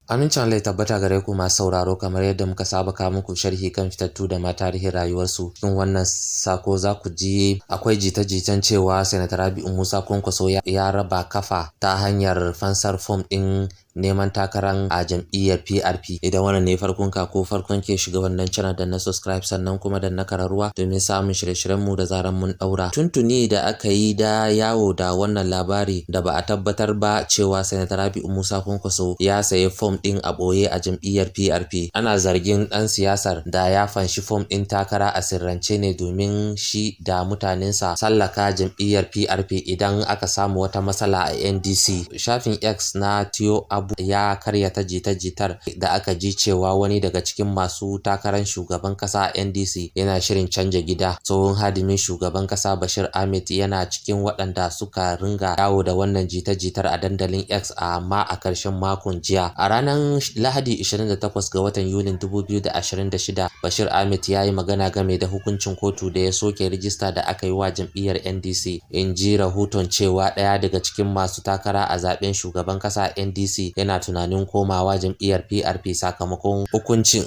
Amincin Allah ya tabbata gare ku masu sauraro, kamar yadda muka saba kawo muku sharhi kan fitattu da ma tarihin rayuwarsu. Cikin wannan sako za ku ji akwai jita-jitan cewa Sanata Rabi'u Musa Kwankwaso ya raba kafa ta hanyar fansar fom ɗin neman takarar a jam'iyyar PRP. Idan wannan ne farkon ka ko farkon ke shiga wannan channel, da na subscribe, sannan kuma da na kararruwa domin samun shirye-shiryen mu da zaran mun daura. Tuntuni da aka yi da yawo da wannan labari da ba a tabbatar ba cewa Sanata Rabi'u Musa Kwankwaso ya sayi fom ɗin a ɓoye a jam'iyyar PRP. Ana zargin ɗan siyasar da ya fanshi fom ɗin takara a sirrance ne domin shi da mutanensa sallaka jam'iyyar PRP idan aka samu wata matsala a NDC. Shafin X na Tio Abu ya karyata jita-jitar da aka ji cewa wani daga cikin masu takarar shugaban kasa a NDC yana shirin canja gida. Tsohon hadimin shugaban kasa Bashir Ahmed yana cikin waɗanda suka ringa yawo da wannan jita-jitar a dandalin X, amma a ƙarshen makon jiya. A ranar Lahadi 28 ga watan Yulin 2026, Bashir Ahmed ya yi magana game da hukuncin kotu da ya soke rijista da aka yi wa jam'iyyar NDC. In ji rahoton cewa ɗaya daga cikin masu takara a zaben shugaban kasa NDC yana tunanin komawa jam'iyyar PRP sakamakon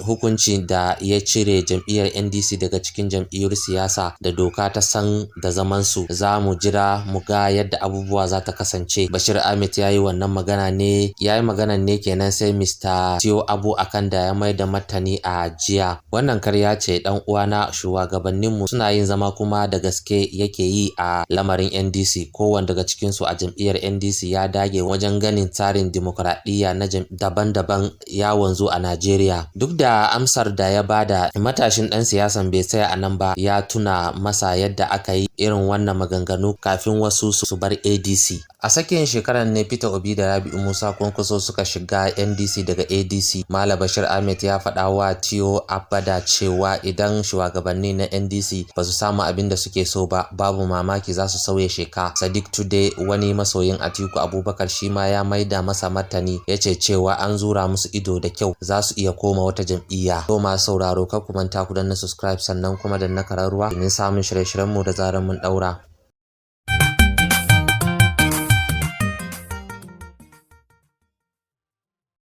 hukuncin da ya cire jam'iyyar NDC daga cikin jam'iyyar siyasa da doka ta san da zamansu. Za mu jira mu ga yadda abubuwa za ta kasance. Bashir Ahmed ya yi wannan magana ne, ya yi maganan ne kenan, sai Mr. Tio Abu akan da ya mai da martani a jiya. "Wannan karya ce, dan uwana. Shugabanninmu suna yin zama kuma da gaske yake yi a lamarin NDC. Kowanne daga cikinsu a jam'iyyar NDC ya dage wajen ganin tsarin dimokuraɗiyya na daban-daban ya wanzu a Najeriya." Duk da amsar da ya bada, matashin ɗan siyasan bai tsaya a nan ba, ya tuna masa yadda aka yi irin wannan maganganu kafin wasu su bar ADC. A tsakiyar shekarar ne Peter Obi da Rabi'u Musa Kwankwaso suka shiga NDC daga ADC. Malam Bashir Ahmed ya faɗa wa Tio Abada cewa idan shugabanni na NDC ba su samu abin da suke so ba, babu mamaki za su sauya sheka. Sadiq Today, wani masoyin Atiku Abubakar, shi ma ya maida masa martani, ya ce cewa an zura musu ido da kyau, za su iya koma wata jam'iyya. To masu sauraro, kar ku manta ku danna subscribe, sannan kuma danna kararruwa domin samun shirye-shiryenmu da zarar mun ɗaura.